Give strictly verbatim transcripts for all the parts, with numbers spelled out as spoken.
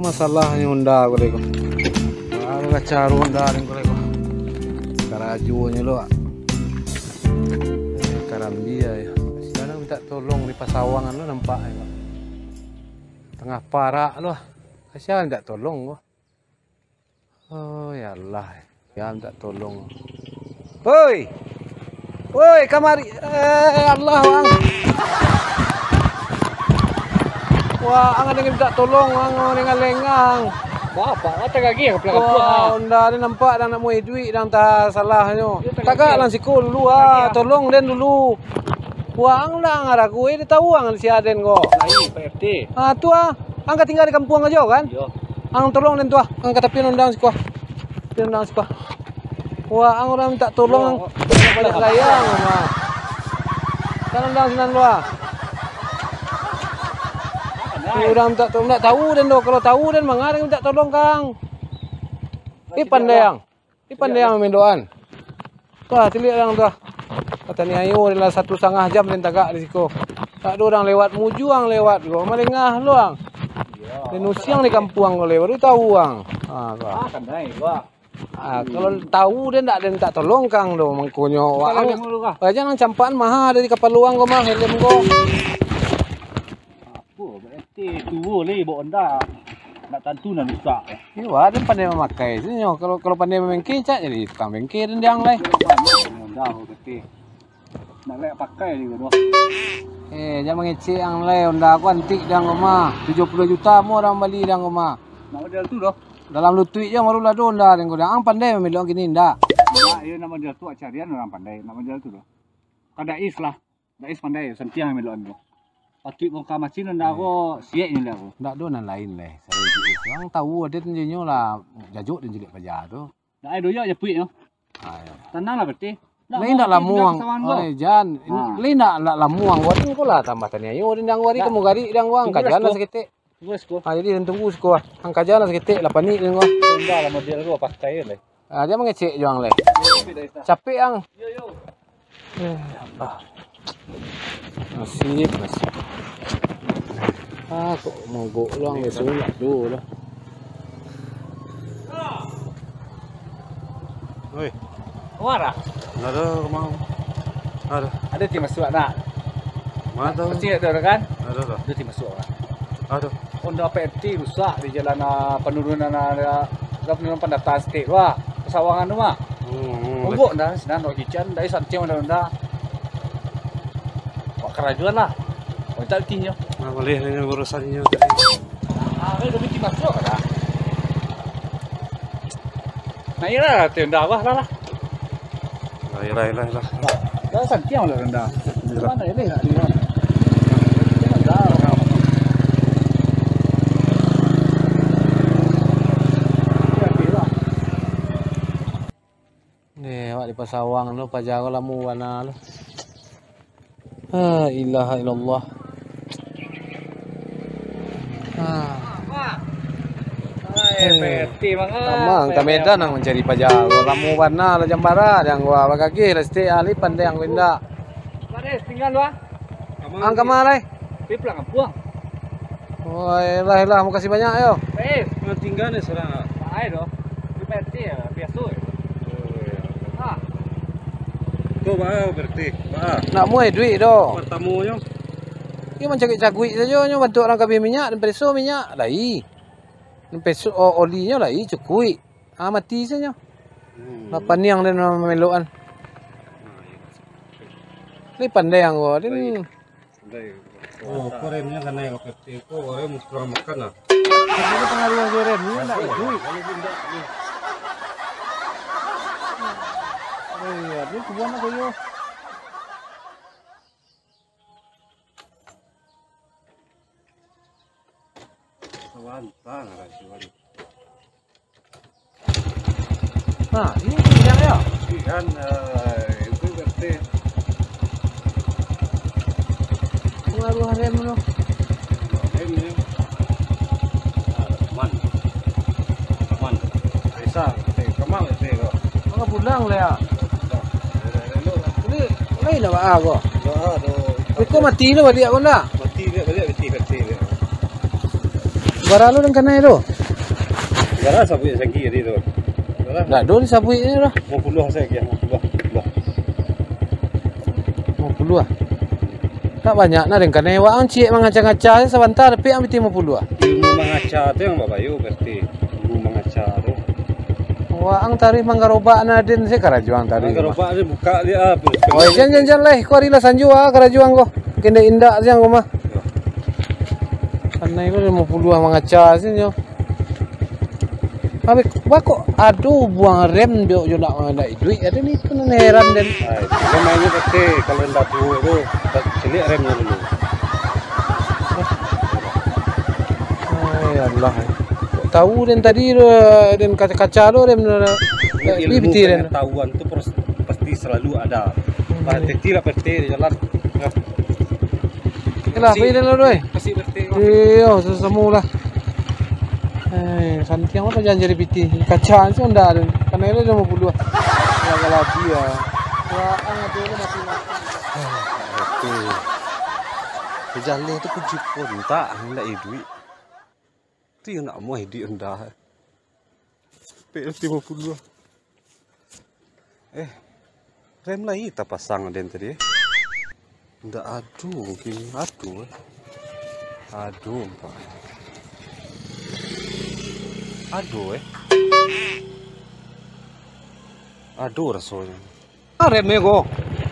Masalahnyo Honda ko lai ko. Baru lah caro Honda ko lai ko. Karajonyo lo, ah. Eh, karambia yo. Sialan minta tolong di pasawangan lo nampak ko. Tangah parak lo, ah. Kasian minta tolong ko. Oh, ya Allah. Ya, minta tolong. Woi! Woi, kamari. Eh, Allah, ang. Wah, ang ado minta tolong, ang lengang-lengang. Bapak, mata gagi ka pulang kampung, Wah, ah. Honda ni nampak dah nak muai duit dah, antah salahnyo. Yo, tak Tagak gagi. Lah siko dulu, ah. Tolong den dulu. Wah, ang dah ngaragu, eh, dia tahu ang si Aden ko. Lai, Pak R T. Ah, tu ah. Ang ka tinggal di kampuang ajo kan? Iyo. Ang tolong den tu ah. Ang ka tapi nundang siko ah. Tapi nundang siko ah. Wah, ang urang minta tolong. Iyo. Banyak layang, ah. Ka nundang sinan tu ah. Iyo. Urang minta tolong, ndak tahu den doh. Kalau tahu den manga den minta tolong ka ang. Eh, pandai ang. Ih, pandai ang mamindoan. Wah, caliak ang tu ah. Kataniayo lah satu satangah jam den tagak di siko. Tak ado urang lewat, mujua ang lewat ko. Malengah lo ang. Iyo. Den usiang di kampuang ko lai, baru tahu ang. Ha, tu ah. Ah, kandai, wah. Ah, kalau tahu den ndak den minta tolong ka ang doh, mangkonyo. Kalau wak ang, den dulu kah? Wajan ang campakan maha dari kapalo ang ko mah, helm ko. Apo, berarti tuo lai bawa Honda. Ndak tantu nan rusak. Iyo, aden pandai mamakai tu nyo. Kalau, kalau pandai mamengke, cak jadi tukang bengke den diang lai. Honda ko berarti. Ndak layak pakai lagi doh. Eh, jan mangecek ang lai, Honda ko antik diang ko mah. Tujuah puluah juta mo urang bali diang ko mah. Nak model tu doh. Dalam lutuik jo baru lah ado Honda diang ko diang. Ang pandai mamilok kini ndak? Ndak, iyo nak model tu carian urang pandai, nak model tu doh. Kada is lah. Dais pandai, santiang mamelokan ko. Patuik bongka masin Honda ko, siek nyo lah ko. Ndak ado nan lain lai, salain J S. Urang tahu aden jo nyo lah, jajok den caliak paja tu. Ndak ado yo japuiknyo. Ah, iyo. Tanang lah berarti. Lai ndak lamuang. Ai, jan. Ah. Lai ndak, ndak lamuang. Waring ko lah tambah taniayo den diang ko ari. Ndak. Kamu garik diang ko, angkajan lah saketek. Tunggu siko. Ah, jadi den tunggu siko ah. Angkajan lah saketek lah panik den ko. Honda lah model ko pakai lai. Ah, jan mangecek jo ang lai. Capek ang. Yo, yo. Eh, Allah. Nasib, nasib. Ah, kok mogok lo ang, biaso lah, do lah. Oi. Keluar ah? Ndak ado, kemana? Ndak ado. Ado ti masuak ndak? Mana tu? Pasti ado kan? Ado tu. Ado ti masuak ah. Ado. Honda P T rusak di jalan, ah, penurunan, ah, penurunan pendataan stek tu ah. Pasawangan tu mah. Hmm, hmm. Mogok ndak, sinan dok kican, dari santiang Honda. Wak karajuan lah. Mintak rutinyo. Nah, boleh dengan urusannyo tadi. Ah, udah bikin masuk dah. Nah, iyolah, tenda bawah lah, lah. Lah, iyolah, iyolah, iyolah. Dah santiang lah rendah. Iyolah. Mana ini nak dia? Dia rendah. Dia rendah. Ni, awak di pasawang tu, paja ko lamo bana tu. La ilaha illallah. Ha. Eh, P T manga, Amang, P T ka Medan manga. Ang mancari paja ko. Lamo bana lah jam bara, diang ko bagagih lah stik ahli pandai ang ko indak. Baris, tinggal, Bang. Ang kama lai? Pi pulang kampuang. Oh, iyolah, iyolah, makasih banyak yo. Eh, nan tingga ni surang. Ai doh. Di P T yo, biaso yo. Oh, iyo. Ah. Ko baa berarti? Baa? Nak muai duit doh. Pertamonyo. Iyo mancaguik-caguik sajo nyo, bantuak urang ka abiah minyak, den pareso minyak, lai. Den pareso o-, olinyo lai, cukuik. Ah, mati sajo. Hmm. Lah paniang den mamelokan. Lai pandai ang ko, den. Lai. Pandai. Oh, ko remnyo kanai ko, P T ko, rem kurang makan lah. Tapi ko pangaruah jo rem, ni ndak iduik. Oh iyo, dia kubuan apa yo? Sabanta ngaran si Wali. Nah, ini pilihan yo. Pilihan, eh, itu berarti. Pengaruh rem tu. Rem ni. Ah, aman. Aman. Bisa, eh, kemang itu. Manga pulang lah yo. Ini lain lah, Pak, ah, ko. Iko mati tu baliak ko ndak? Mati baliak, baliak, mati, mati baliak. Bara lo den kanai tu? Bara sabuik sagi tadi tu? Bara? Ndak ado disabuik ni lah. Limo puluah saja, limo puluah. Limo puluah. Limo puluah. Tak banyak nah, den kanai waang ciek mangaca-ngaca sabanta, tapi ang pitih limo puluah. Ilmu mangaca tu yang babayo, berarti. Ilmu mangaca tu. Waang taruih manggarobak nah, den, se karajo ang taruih. Manggarobak ni buka dia, ah. Oh, jan, jan, jan lah, kuari lah sanjo, ah, karajo ang ko. Kendek indak siang ko mah. Yo. Kanai ko limo puluah mangaca se nyo. Abih, bako ado buang rem jo, jo nak, nak iduik, ado ni tu nan heran den. Ai, itu mainnyo pasti kalau ndak tuo tu, caliak remnyo dulu. Ai Allah. Kok tahu den tadi tu, den kaca-kaca tu rem tu. Ilmu pengetahuan tu pros-, pasti selalu ada. Hmm. Pasti lah, pasti di jalan. Yo. Yalah, pai den lah, doi. Kasih berhenti. Iyo, samo-samo lah. Eh, santiang lah pajanji di pitih. Kaca se onda tu. Kanai lah limo puluah. Lah, lah, dia. Wah, ang ado lah mati-mati. Oke. Jaleh tu kunci kontak, ndak iduik. Tu yang nak amuah iduik onda. P L limo puluah. Eh, rem lai tapasang den tadi, eh. Ndak ado, mungkin ado, eh. Ado, Pak. Ado, eh. Ado rasonyo. Parem ni ko.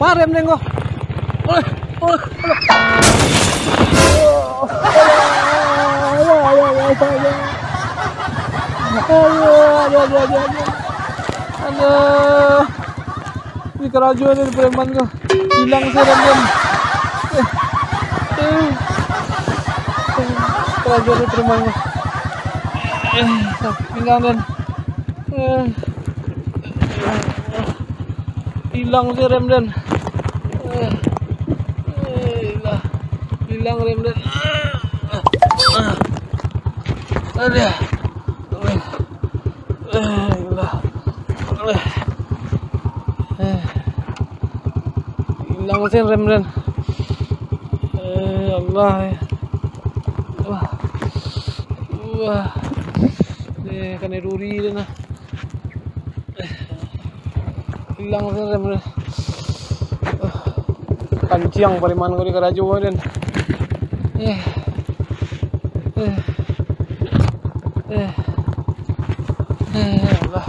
Parem ni ko. Oi, oi, oi. Aduh, aduh, aduh, aduh. Aduh. Ini karajo ni preman ko. Hilang se rem den. Eh. Eh. Karajo ni preman ko. Eh, pinggang den. Eh. Hilang se rem den. Eh, eh, ilah. Hilang rem den. Aduh. Eh, ilah. Eh. Hilang se rem den. Eh, Allah, eh. Wah. Wah. Eh, kanai duri den lah. Hilang se rem tu. Kanciang pareman ko di karajo den. Eh. Eh. Eh. Eh, ya Allah.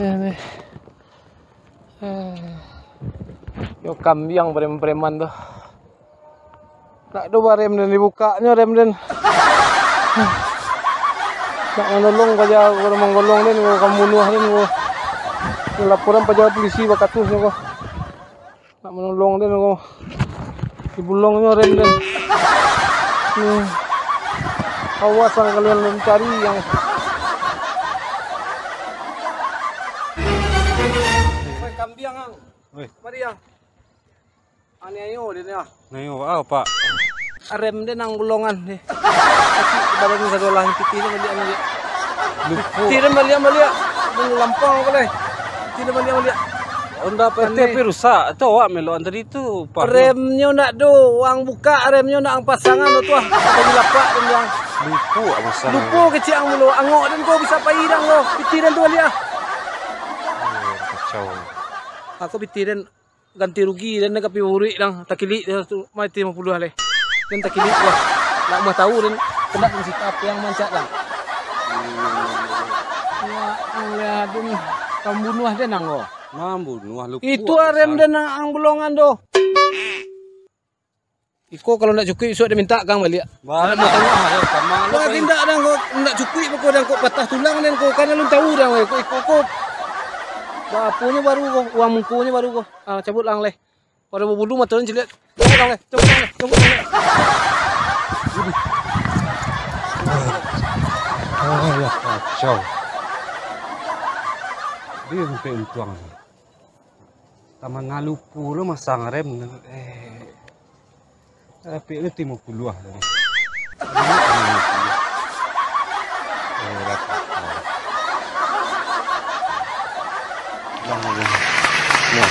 Eh, eh. Eh. Yo kambiang preman-preman tu. Nak do barem den, dibukaknyo rem den. Nak manolong paja ko, manggolong den ko, ka mambunuah den ko. Laporan paja pulisi bakatuh ko. Nak manolong den ko. Dibulongnyo rem den. Hmm. Awas ang kalian mencari yang. Woi, kambiang ang. Woi. Mari ang. Aniayo den ni ah. Aniayo baa, Pak? Arem den ang bulongan deh. Kacik badan sadolah, pitih den baliak, baliak. Lupo. Pitih den baliak, baliak. Dulu lampang ko lai. Pitih den baliak, baliak. Honda P T P rusak. Tu awak melokan tadi tu, Pak. Remnyo ndak do, ang bukak remnyo ndak ang pasangan tu ah. Tadi lapak den yang. Lupo awak pasang. Lupo kecik ang mulo, angok den ko bisa pai dang ko. Pitih den tu baliak ah. Oh, kacau. Aku pitih den. Ganti rugi, den ka pai buruik dang, takilik den tu, mati limo puluah lai. Den takilik lah. Lah mah tahu den, kena den sita apo yang mancak dang. Ya, ang lihat den, kambunuah den ang ko. Mambunuah lupo. Itu arem den ang bulongan tu. Iko kalau ndak cukuik, isuak den minta kang baliak. Baliak lah, sama lo. Wah, indak dang ko, ndak cukuik bako dang ko, patah tulang den ko, kan alun tahu dang ko, iko ko. Ba aponyo baru ko, uang mukonyo baru ko. Ah, cabut lang leh. Pado babulu mato den ciliak. Cabut lang leh, cabut lang leh, cabut lang leh. Alah, kacau. Dia sampai untuang. Taman ngalupu lo masang rem. Eh. Tapi ni limo puluah tadi. Eh, rapat. Bang, bang. Nah.